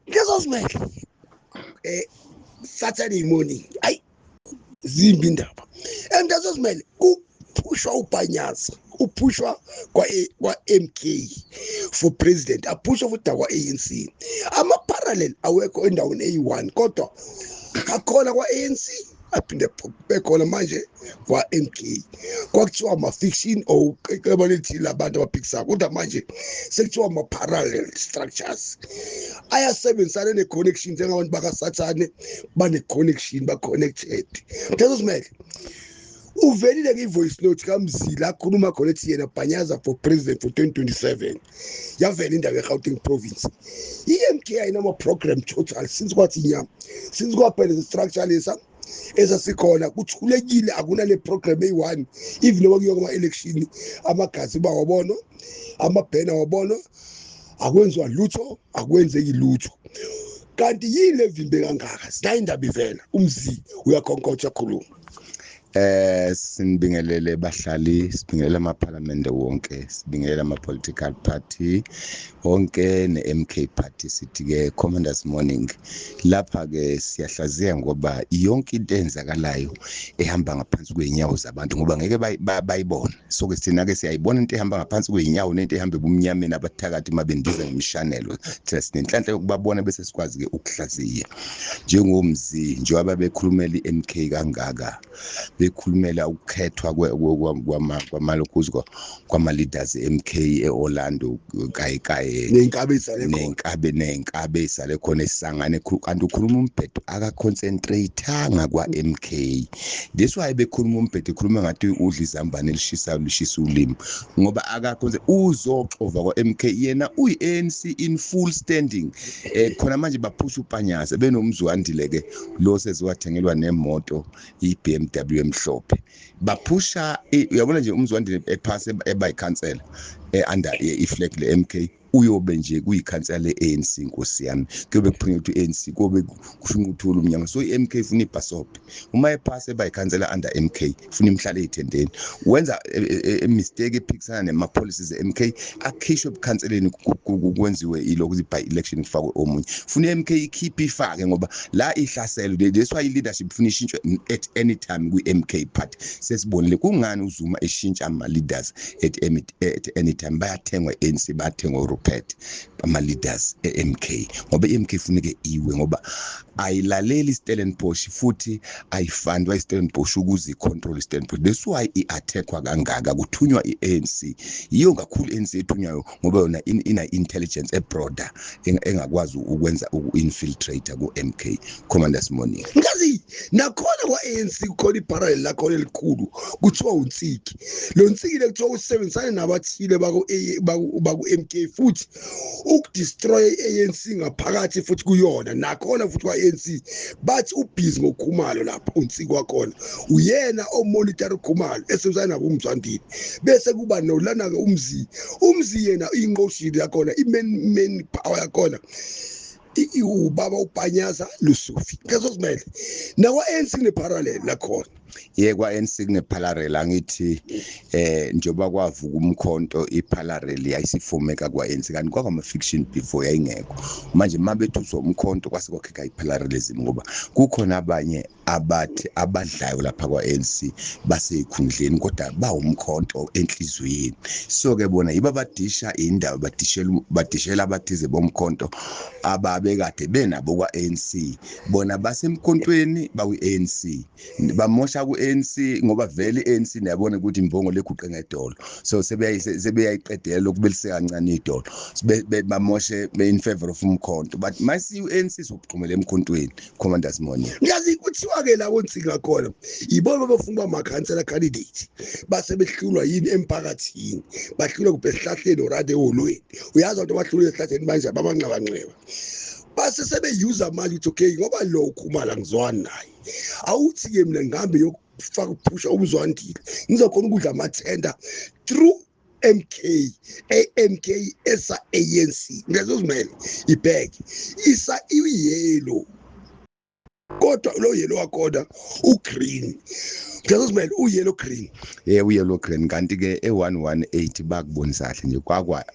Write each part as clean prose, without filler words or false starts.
Ngezozimele Saturday morning, ayi, zimbi indaba. And ngezozimele kuphushwa uBhanyaza, uphushwa kwa MK for president, aphushwa futhi kwa ANC. Ama parallel awekho endaweni eyi1, kodwa akhona kwa ANC, aphinde bekhona manje kwa MK. Kwakuthiwa ama fiction or uqeqeba lethile abantu abaphikisayo, kodwa manje sekuthiwa ama parallel structures ayasebenzisana ne-connection, njengabantu bakaSathane bane-connection, ba-connected. Mthetho, uvelile ke-voice note kaMzila akhuluma khona, ethi yena Bhanyaza for president for 2027. Yavela indaba ye-Gauteng province. I-MK ayinama-program total since kwathi nya, since kwaphela structure lesa esasikhona, kuthulekile, akunale program eyi-one. Even noma kuyiwa kuma-election, amagazi bawabonwa, amabhena wabonwa, akwenziwa lutho, akwenzeki lutho. Kanti yini le vimbe kangaka? Sinayo indaba ivela, umzi uyakhonkotha, khuluma. Sinibingelele bahlali, sibingelele amaphalamende wonke, sibingelele ama political party wonke ne-MK party. Sithi ke Commanders Morning lapha ke siyahlaziya, ngoba yonke into eyenzakalayo ehamba ngaphansi kweinyawo zabantu, ngoba ngeke bayibone. So ke sina ke siyayibona into ehamba ngaphansi kweinyawo nento ehamba ebumnyameni, abathakathi mabendiza ngemishanelo. Thina sinenhlanhla yokubabona bese sikwazi ke ukuhlaziya njengomzi. Njengoba bekhulumela i-MK kangaka, bekhulumela ukukhethwa kwamalokhuzi kwama-leaders e-MK e-Orlando kaye kaye. Ney'nkabi ezisale khona. Ney'nkabe esale khona esisangane, kanti ukhuluma umbhedo, akaconcentrate-anga kwa-MK. That's why bekhuluma umbhedo, ekhuluma ngathi udla izambane elishisayo, lishisa ulimi, ngoba akakhonse uzoxova kwa-MK. Yena uyi-ANC in full standing. Khona manje baphusha uPanyaza benoMzwandile ke lo sezowathengelwa nemoto i-BMW emhlophe. Baphusha, uyabona nje, uMzwandile ephase eba yikhansela under i-flag le-MK, uyobe nje kuyikhansela le-ANC. Nkosi yami, kuyobe kuphunywa ukuthi i-ANC kuyobe kufuna ukuthula umnyama. So i-MK ifuna ibhasobhe. Uma ephase eba yikhansela under MK, ifuna imhlale ey'thendeni. Wenza mistake ephikisana nema-policies e-MK, akhishwe ebukhanseleni, kwenziwe ilokhu by election, kufakwe omunye. Funa i-MK ikhiphe ifake, ngoba la ihlaselwe. That's why i-leadership ifuna ishintshwe at any time kwi-MK party. Sesibonile kungani uZuma eshintsha ama-leaders at any time. Bayathengwa i-ANC, bayathengwa uRupert ama-leaders e-MK, ngoba i-MK ifuneke iwe, ngoba ayilaleli iStellenbosch futhi ayifundwa iStellenbosch ukuze icontrol iStellenbosch. That's why i-attackwa kangaka, kuthunywa i-ANC. Yiyo kakhulu i-ANC ethunywayo, ngoba yona ina intelligence ebroader engakwazi ukwenza uku-infiltrate ku-MK. Commanders Morning. Ngazi nakhona kwa-ANC kukhona iparallel lakhona elikhulu, kuthiwa uNtsiki. Lo Ntsiki le kuthiwa usebenzisane nabathile baku-MK futhi ukudestroy i-ANC ngaphakathi futhi kuyona. Nakhona futhi kwa-ANC bathi ubhizi ngoKhumalo lapha. UNtsiki wakhona uyena omonitor uKhumalo, esebenzisana nabo uMzwandile. Bese kuba nolana-ke umzi, umzi yena inqoshile yakhona, i-main main power yakhona ubaba uBhanyaza Lusufi. Ngezozimele nakwa-ANC kune-parallel lakhona. Ye, kwa-ANC kuneparallel. Angithi njengoba kwavuka umkhonto, iparallel yayisifomeka kwa-ANC, kanti kwakama-fiction before, yayingekho. Manje uma bethuswa umkhonto, kwase kwakheka i-parallelism, ngoba kukhona abanye abathi abadlayo lapha kwa-ANC basey'khundleni, kodwa bawumkhonto enhliziyweni. So-ke bona yibo abadisha indaba, badishela abathize bomkhonto ababekade benabo kwa-ANC. Bona basemkhontweni, bawi-ANC, bamosha ku-ANC, ngoba vele i-ANC niyabona ukuthi imbongo leguqe ngedolo. So sebeyayiqedela lokhu, belise kancane idolo, bamoshe in favor of umkhonto. But masi u-ANC sokuxhumela emkhontweni. Commanders Morning. Ngazi kuthiwa-ke labo Ntsiki ngakhona yibona babefuna ukuba amakhansela candidate, base behlulwa yini emphakathini, bahlulwa kuphi, esihlahleni orade eholweni. Uyazi abantu abahlulwe esihlahleni manje babanxebanxeba, base sebeyuza manje ukuthi okay, ngoba lo uKhumalo angizwani naye, awuthi-ke mina ngihambe yokufaka uphusha uMzwandile, ngizokhona ukudla amathenda through MK, AMK esa ANC. Ngezozimele ibheke isa iyelo. Kodwa lo yellow wakhona ugreen, mhlazozimele uyellow green. Yeah, uyellow green. Kanti ke e118 bakubonisa kahle nje, kwakwa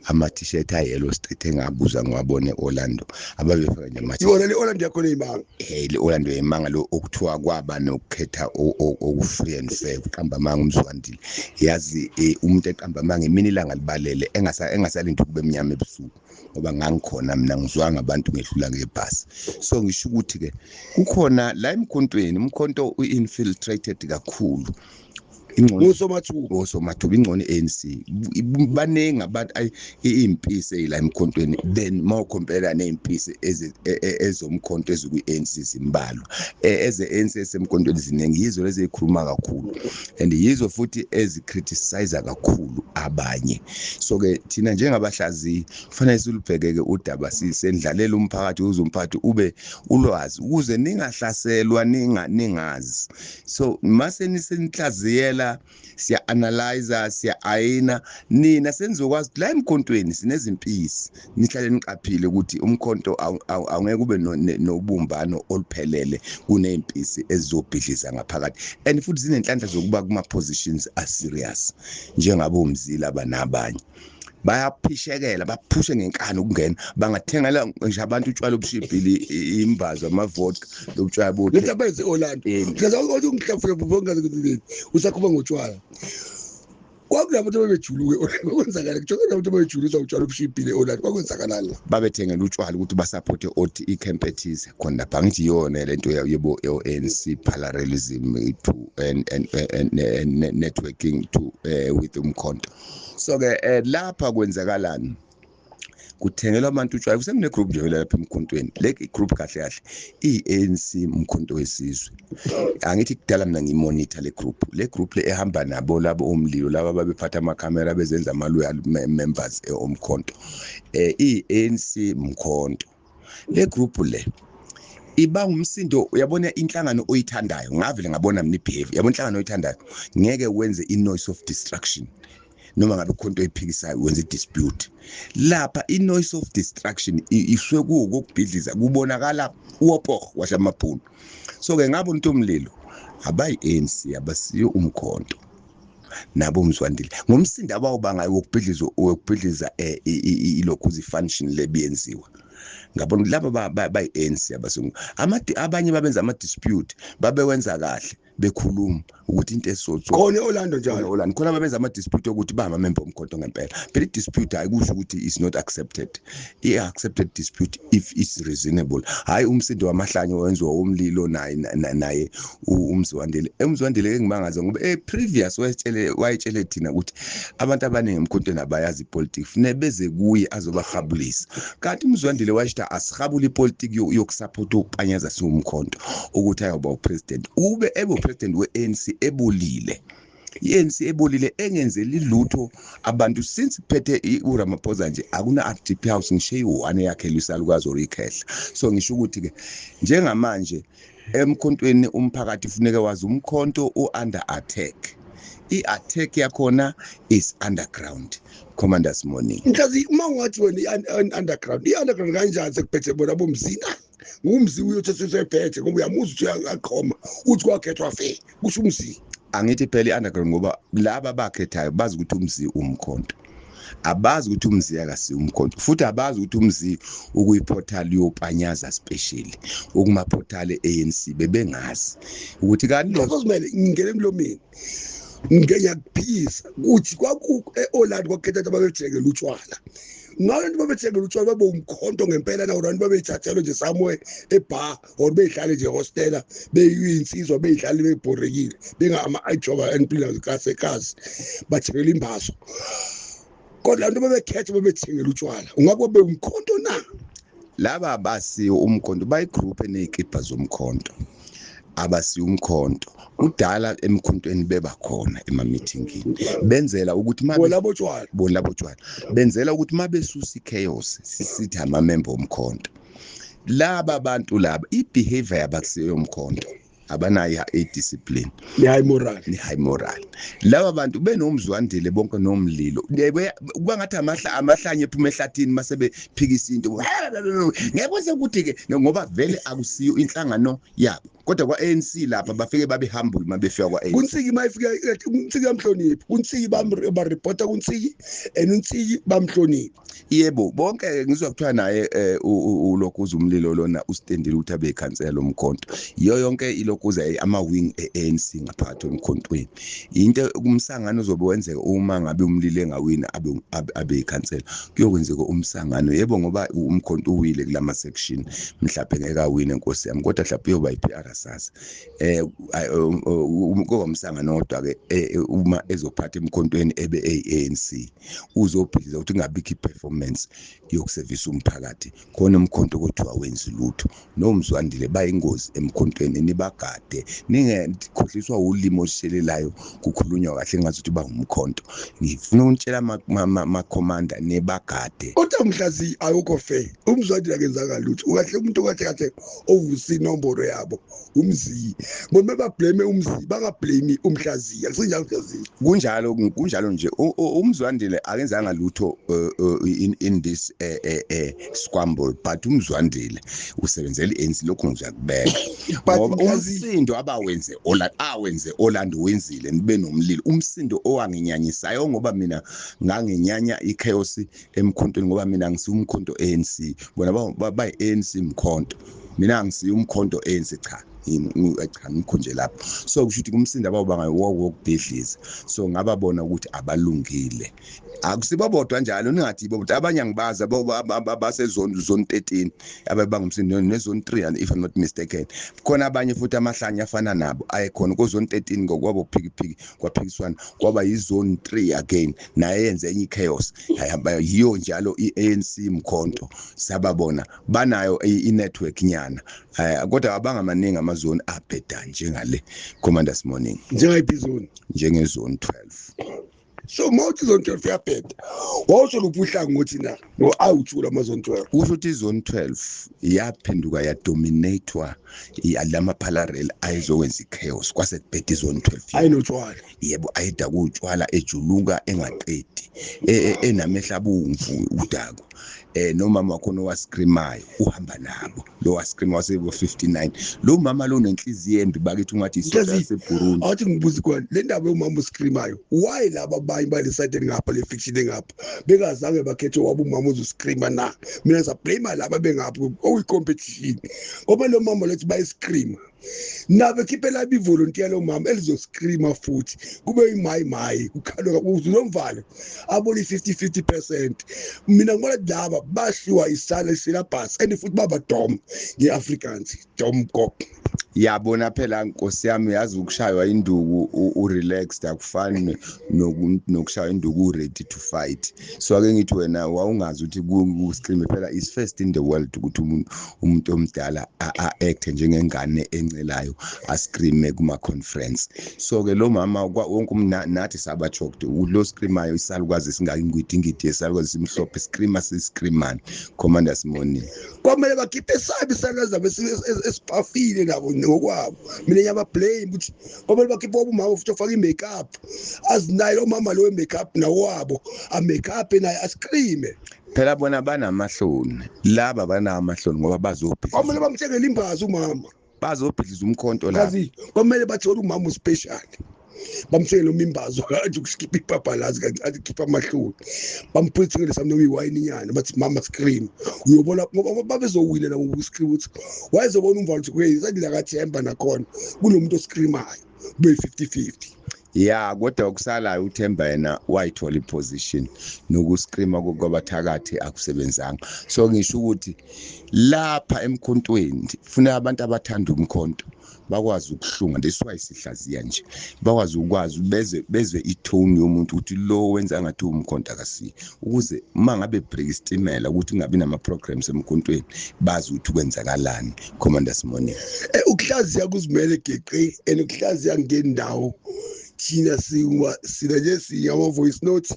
ama t-shirt ayellow street engabuza ngiwabone eOrlando ababefaka nje ama Yona le Orlando yakhona imanga. Hey, le Orlando yimanga lo okuthiwa kwaba nokukhetha oku free and fair. Uqamba amanga uMzwandile, yazi, umuntu eqamba amanga emini ilanga libalele, engasalinda ukube emnyama ebusuku, ngoba ngangikhona mina, ngizwanga abantu ngedlula ngebhasi. So ngisho ukuthi ke kukhona la emkhontweni, umkhonto u-infiltrated kakhulu, ingcono Ngosomathuba. Osomathuba, ingcono i-ANC, baningi abantu iyimpisi eyila emkhontweni, then mawucompare nezimpisi ezomkhonto ezikwi-ANC zimbalwa. Eze-ANC esemkhontweni ziningi, yizo lezi ezikhuluma kakhulu and yizo futhi ezicriticize kakhulu abanye. So ke thina njengabahlaziyi kufanele silubheke-ke udaba, sendlalele umphakathi ukuze umphakathi ube ulwazi, ukuze ningahlaselwa ningazi. So mase nisenhlaziyela, siya analyzer, siya ayina, nina senizokwazi la emkhontweni sinezimpisi, nihlale niqaphile ukuthi umkhonto awungeke ube nobumbano oluphelele, kunezimpisi ezizobhidliza ngaphakathi, and futhi zinenhlanhla zokuba kuma positions a serious njengabo uMzila abanabanye bayaphishekela, baphushe ngenkani ukungena, bangathengela ngisho abantu utshwala obushibhile, imbazo, ama-vodka, lobutshwala bothe lento abenze Orlando. Mhlaza othi ngihlafuna bonke ukuthi usakhuluma ngotshwala, kwakunabantu ababejuluke, kwakwenzakala kutsho kunabantu ababejulusa utshwala obushibhile Orlando, kwakwenzakalani la? Babethengela utshwala ukuthi basupporte othi icamp ethize khona lapha. Ngithi iyona lento yebo ANC parallelism to and networking to with umkhonto. So ke lapha kwenzakalani? Kuthengelwa abantu utshwala. Kusekune group nje lapha emkhontweni, le group kahle kahle i-ANC Umkhonto Wesizwe. Angithi kudala mina ngimonitor le group, le group le ehamba nabo labo omlilo laba babephatha amakhamera bezenza ama loyal members omkhonto, i-ANC Mkhonto. Le group le iba umsindo, uyabona inhlangano oyithandayo, ngavele ngabona mina ibehavior yabo. Inhlangano oyithandayo ngeke wenze i-noise of destruction, noma ngabe kukhona into oyiphikisayo, wenza i-dispute lapha. I-noise of destruction isuke kuwukubhidliza, kubonakala uwopoho washa amabhunu. So-ke ngabona into omlilo abayi-ANC, abasiyo umkhonto, nabo uMzwandile ngomsindo abawubangayo wokubhidliza ilokhu function lebiyenziwa, ngabona laba bayi-ANC abasungu. Abanye babenza ama-dispute, babewenza kahle bekhuluma ukuthi into esotho. Khona eOrlando njalo. Orlando khona babenza ama-dispute ukuthi ba amamember omkhonto ngempela. Phela i-dispute ayikusho ukuthi is not accepted, i-accepted dispute if it's reasonable. Hhayi umsindo wamahlanye wenziwa umlilo naye uMzwandile. UMzwandile engimangaza ngoba previous wayetshele thina ukuthi abantu abaningi emkhontweni abayazi ipolitiki, funeke beze kuye azobahabulisa. Kanti uMzwandile wayesho asihabule ipolitiki yokusupport ukupanyaza siwumkhonto ukuthi ayoba upresident, ube ebe upresident we-ANC ebolile, i-ANC ebolile engenzeli lutho abantu since kuphethe uRamaphosa nje. Akuna RDP house ngisho eyi-one eyakhelwa isalukazi or ikhehla. So ngisho ukuthi-ke njengamanje emkhontweni umphakathi funeke wazi umkhonto u-under attack, i-attack yakhona is underground. Commanders morning. Mhlazi, uma ungathi wena i-underground, i-underground kanjani sekuphethe bona bomzina? Ngumzi uyothatha usephethe ngoba uyamuzwa ukuthi uyaqhoma, uthi kwakhethwa fair, kusho umzi. Angithi phela i-underground ngoba laba abakhethayo bazi ukuthi umzi umkhonto, abazi ukuthi umzi akasiwo umkhonto, futhi abazi ukuthi umzi ukuyi-portal yopanyaza, specially ukuma-portal e-ANC, bebengazi ukuthi kanti lo Mhlazimele ngingene emlomeni, ngiyakuphikisa ukuthi kwaku eOrlando kwakhetha abantu ababejekela utshwala. Ngalo nto babethengela utshwala babe umkhonto ngempela na, or abantu babeyithathelwe nje somewhere ebar or beyidlale nje hostela, beyinsizwa beyidlale bebhorekile, benga ama-ijoba and kasekasi bathengela imbazo, kodwa lento babekhetha babethengela utshwala, ungabe babe umkhonto na? Laba abasiwo umkhonto, bayigroup eney'kibha zomkhonto, abasiwo umkhonto. Kudala emkhontweni beba khona ema-meetingini, benzela ukuthi bona botshwala. Bona labo tshwala, benzela ukuthi mabesusa i-chaos sithi amamember omkhonto. Laba bantu laba i-behavior yabakusiyo yomkhonto. Abanayo i-discipline, ne-high moral. Ne-high moral. Laba bantu benoMzwandile bonke nomlilo, kuba ngathi amahlanye ephuma ehlathini mase bephikisa into. Ngeke kwenzeke ukuthi-ke ngoba vele akusiyo inhlangano yabo, kodwa kwa-ANC lapha bafike babe humble uma befika kwa-ANC. KuNtsiki mayifika, uNtsiki yamhlonipha, uNtsiki bareporta kuNtsiki and uNtsiki bamhlonipha. Yebo, bonke ngizwa kuthiwa naye ulokhuza umlilo lona usitendile ukuthi abe ikhansela lomkhonto. Yiyo yonke ilokhuza ama-wing e-ANC ngaphakathi emkhontweni. Into umsangano ozobe wenzeka uma ngabe umlilo engawina abe ikhansela, kuyokwenzeka umsangano. Yebo, ngoba umkhonto uwile kulama section, mhlawumbe ngeke awine, nkosi yami, kodwa mhlawumbe uyoba i-PR sasa. Kuba umsangano kodwa ke uma ezophatha emkhontweni ebe eyi-ANC, uzobhidliza ukuthi kungabikho i-performance yokusevisa umphakathi khona. Umkhonto kuthiwa wenzi lutho, noMzwandile bayingozi emkhontweni, nibagade, ningekhohliswa ulimi olushelelayo. Kukhulunywa kahle ngathi ukuthi bangumkhonto. Ngifuna ukunitshela ma-commander, nibagade. Kodwa mhlazi ayukho fair, uMzwandile akenzanga lutho. Ukahle umuntu kahle kahle ovusa inombolo yabo uMzi, bona bablame uMzi, bangablame umhlaziya. Kusenjalo, mhlaziya? Kunjalo, kunjalo nje. UMzwandile akenzanga lutho in this scramble, but uMzwandile usebenzela i-ANC, lokhu ngiyakubeka, ngoba umsindo abawenze Orlando, awenze Orlando, wenzile nibe nomlilo, umsindo owanginyanyisayo, ngoba mina nganginyanya ichaos emkhontweni, ngoba mina ngisiwumkhonto ANC, bona bayi ANC mkhonto, mina ngisiyo umkhonto ANC. Cha, cha, ngikho nje lapho. So kusho ukuthi kumsinda abawubangayo wokubhidliza, so ngababona ukuthi abalungile. Akusibobodwa njalo, ningathi bodwa, abanye angibazi base zone 13 ababanga umsindo, ne zone 3, if I'm not mistaken. Khona abanye futhi amahlanya afana nabo ayekhona ko zone 13, ngokwabo phiki phiki, kwaphikiswana, kwaba yi zone 3 again, naye yenze enye chaos. Yiyo njalo iANC mkhonto, sababona banayo i-network nyana, kodwa abangamaningi amazone abheda njengale, Commanders Morning. Njengayiphi zone? Njenge zone 12. So mawuthi zone 12 uyabheda, wawusho luphi uhlangothi na no awuthula ama zone 12? Kusho ukuthi izone 12 yaphenduka yadominatewa lama parallel ayezokwenza ichaos, kwase kubheda izone 12. Ayinotshwala. Yebo, ayeda kutshwala, ejuluka engaqedi, enamehla abomvu udakwa, nomama wakhona owascreamayo uhamba nabo, lo wascreama wasebo 59, lo mama lo nenhliziyo embi bakithi, ungathi isosha yaseBurundi. Athi ngibuza kwani le ndaba yomama oscreamayo, why laba abanye bale side ngapha, le fiction engapha, bengazange bakhethe wabo umama ozoscreama na? Mina ngisablame laba bengapha okuyi competition, ngoba lo mama lethi bayiscreama nabo, khiphela ivolunteer lo mama elizoscreama futhi kube yimayi mayi, kukhalwe uzomvalo abona i-50 50%. Mina ngibona laba bahliwa isala syllabus and futhi baba dom nge-Afrikaans, dom kop. Yabona phela, nkosi yami, yazi ukushaywa induku u-relaxed akufani nokushaywa induku u-ready to fight. So ake ngithi wena wawungazi ukuthi ku-scream phela is first in the world ukuthi umuntu omdala a-act njengengane encelayo, ascreame kuma-conference. So-ke lo mama wonke nathi saba choked, lo screamayo isalukazi singakingidi esalukazi simhlophe, screama siscreamani, Commanders Morning. Kwamele bakhiphe sabi isalukazi zabo esiphafile nabo ngokwabo. Mina ngiyabablame ukuthi kwamele bakhiphe umama futhi ofaka i-makeup, azinayo lo mama lo we-makeup, nawabo a-makeup naye ascreame. Phela bona banamahloni, laba banamahloni ngoba bazobhidliza. Kwamele bamthengele imbazi umama. Bazobhidliza umkhonto la. Kazi kwamele bathole umama uspecial, bamthengele umimbazo athi ukuskipha ipapalazi, athi khipha amahloni, bamphethele noma iwayini nyana, bathi mama scream, uyobona, ngoba babezowina nabo ukuscream, ukuthi wayezobona umvalo ukuthi hey, sandila kaThemba nakhona kunomuntu oscreamayo, kube 50 50. Ya, kodwa okusalayo uThemba yena wayithola iposition, nokuscreama kwabathakathi akusebenzanga. So ngisho ukuthi lapha emkhontweni funa abantu abathanda umkhonto, bakwazi ukuhlunga. That's why sihlaziya nje, bakwazi ukwazi bezwe itone yomuntu ukuthi lo wenza ngathi umkhonto akasiye, ukuze uma ngabe break isitimela ukuthi kungabi nama programs emkhontweni, bazi ukuthi kwenzakalani, Commanders Morning. Ukuhlaziya kuzimele geqe and ukuhlaziya ngendawo. Thina siwa sina nje siyama voice notes,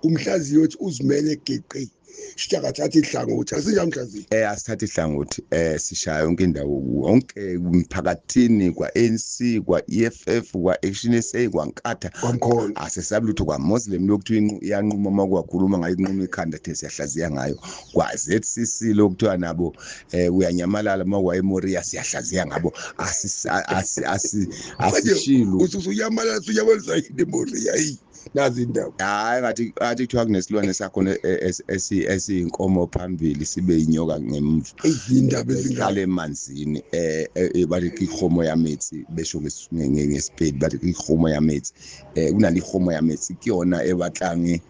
umhlaziyo uthi uzimele geqe. Shuthi akathatha ihlangothi, asinjalo mhlaziyi? Asithatha ihlangothi, sishaya yonke indawo, wonke emphakathini, kwa-ANC, kwa-EFF, kwa-Action SA, kwaNkatha, kwamkhona. Asisabi lutho. Kwa-Muslim lokuthiwa iyanquma uma kwakhuluma ngayo, inquma ikhanda, the siyahlaziya ngayo. Kwa-ZCC lokuthiwa nabo uyanyamalala uma kwayeMoria, siyahlaziya ngabo. Asishilo. Usuyamalala, usuyamalisa yini eMoria? Hey, nazi indaba. Hayi, ngathi kuthiwa kunesilwane sakhona esiyinkomo phambili, sibe inyoka ngemva. Indaba ezihlala emanzini, bathi ikhomo yametsi, besho ngesipedi bathi ikhomo yametsi. Kunale ikhomo yametsi kuyona ebatlange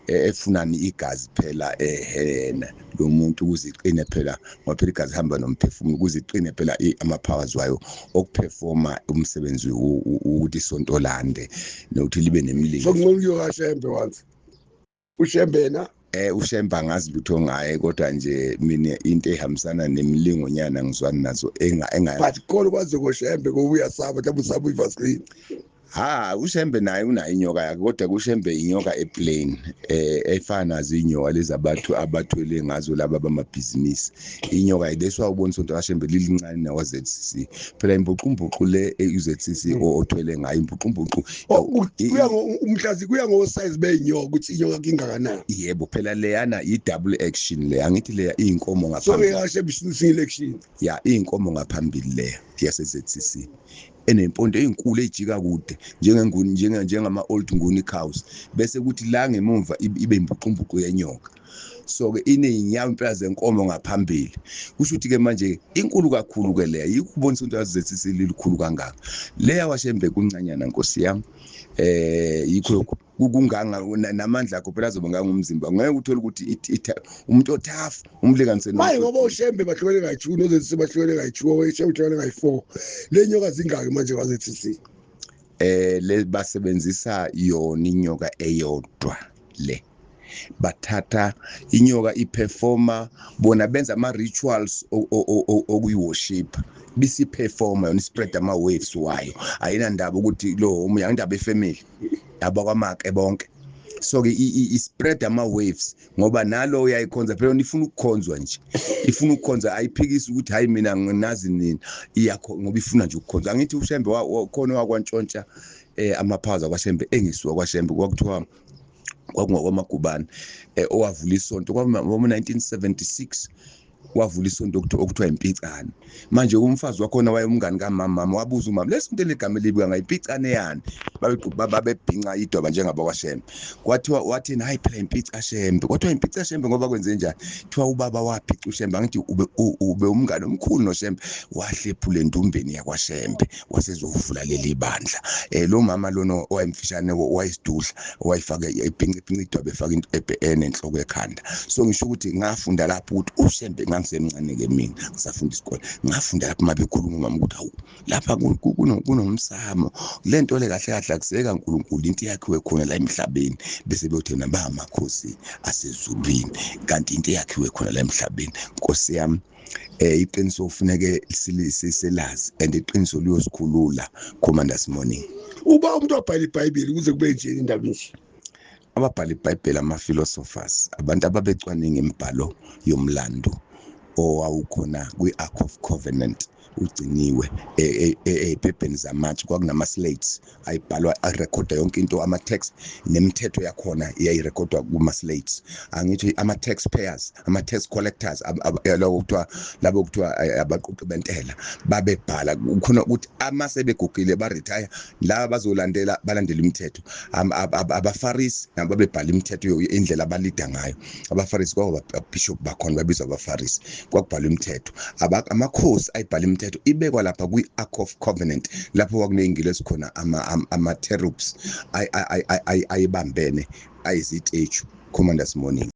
efunani igazi phela ehena lo muntu ukuze iqine phela, ngoba phela igazi hamba nomphefumulo, ukuze iqine phela ama-powers wayo okuperforma umsebenzi ukuthi isonto lande nokuthi libe nemlilo. So kuncono uyokaShembe once uShembe yena. UShembe angazi lutho ngaye, kodwa nje mina into ehambisana nemilingonyana ngizwani nazo enga enga But khona kwaze koShembe ngoba uyasaba, mhlawumbe usaba uyivaseline. Ha, uShembe naye unayo inyoka yakhe, kodwa kuShembe inyoka eplain, efana nazo inyoka lezi abantu abathwele ngazo laba bamabhizinisi. Inyoka leswa ubona isonto kaShembe lilincane nawa ZCC phela, imbuqumbuqu le eUZCC othwele ngayo imbuqumbuqu. Kuya umhlazi, kuya ngo size beyinyoka ukuthi inyoka kingakanani. Yebo phela, leyana i double action le, angithi leya inkomo ngaphambili. So kaShembe single action. Ya, inkomo ngaphambili leya yase ZCC enempondo ezinkulu ejika kude njengenguni, njengama old Nguni cows, bese kuthi la ngemumva ibe imbuqumbuqu yenyoka. So ke ineyinyawo impela zenkomo ngaphambili, kusho ukuthi ke manje inkulu kakhulu ke leya, yikubonisa into yazi lilikhulu kangaka. Leya waShembe kuncanyana, nkosi yami, yikho lokho kunganga namandla akho phela azobe ngangumzimba, ngeke uthole ukuthi umuntu othafu umlinganise. Manje ngoba uShembe bahlukene kayi-2, noZCC bahlukene kayi-2, oShembe bahlukene kayi-4, le nyoka zingaki manje kwaZCC? Le basebenzisa yona inyoka eyodwa le, bathatha inyoka iperforma, bona benza ama rituals okuyiworship, bisi performa yona, spread ama waves wayo, ayinandaba ukuthi lo omunye, ayindaba efamily abakwamake bonke. So ke i-spread ama waves ngoba nalo uyayikhonza phela, ifuna ukukhonzwa nje, ifuna ukukhonza, ayiphikisi ukuthi hayi mina nginazi nini, iyakho ngoba ifuna nje ukukhonza. Angithi uShembe khona wakwantshontsha amaphaza kwaShembe, engisuka kwaShembe, kwakuthiwa kwakungokwamagubane, owavula isonto kwaba 1976, wavula isonto okuthiwa impicane. Manje umfazi wakhona wayemngani kamama, mama wabuza umama, lesonto legama elibi kangaka, impicane yani? Babebhinca idwaba njengabakwaShembe. Kwathiwa wathini? Hayi phela impica Shembe. Kwathiwa impica Shembe ngoba kwenze njani? Kuthiwa ubaba waphica uShembe, angithi ube umngani omkhulu noShembe, wahlephula endumbeni yakwaShembe, wasezovula leli bandla. Lo mama lona owayemfishane wayesidudla, owayifaka ibhinca ibhinca idwaba, efaka into enenhloko ekhanda. So ngisho ukuthi ngafunda lapho ukuthi uShembe, ngangisemncane ke mina ngisafunda isikole, ngafunda lapho mabekhuluma umama ukuthi hawu, lapha kunomsamo, lento le kahle kahle akuseka uNkulunkulu, into yakhiwe khona la emhlabeni, bese beyothi nabamakhosi asezulwini, kanti into eyakhiwe khona la emhlabeni. Nkosi yami, iqiniso kufuneke silazi, and iqiniso liyosikhulula, Commanders Morning. Uba umuntu wabhala iBhayibheli kuze kube nje indaba nje. Ababhala iBhayibheli ama-philosophers, abantu ababecwaninga imibhalo yomlando owawukhona kwi-Ark of Covenant, ugciniwe ey'phepheni zamatshe, kwakunama-slates ayibhalwa, arekhoda yonke into, ama-tax nemithetho yakhona iyayirekhodwa kuma-slates. Angithi ama-tax payers, ama-tax collectors, labo kuthiwa, labo kuthiwa abaqoqi bentela, babebhala khona ukuthi ama sebegugile ba-retire, laba bazolandela balandela imithetho. Abafarisi nabo babebhala imithetho, indlela abalida ngayo. Abafarisi kwakubishop bakhona babizwa abafarisi, kwakubhalwa imithetho. Amakhosi ayibhala imithetho, ibekwa lapha kwi-Ark of Covenant, lapho kwakuney'ngilosi khona, ama-cherubs ayibambene ayiziteju. Commanders Morning.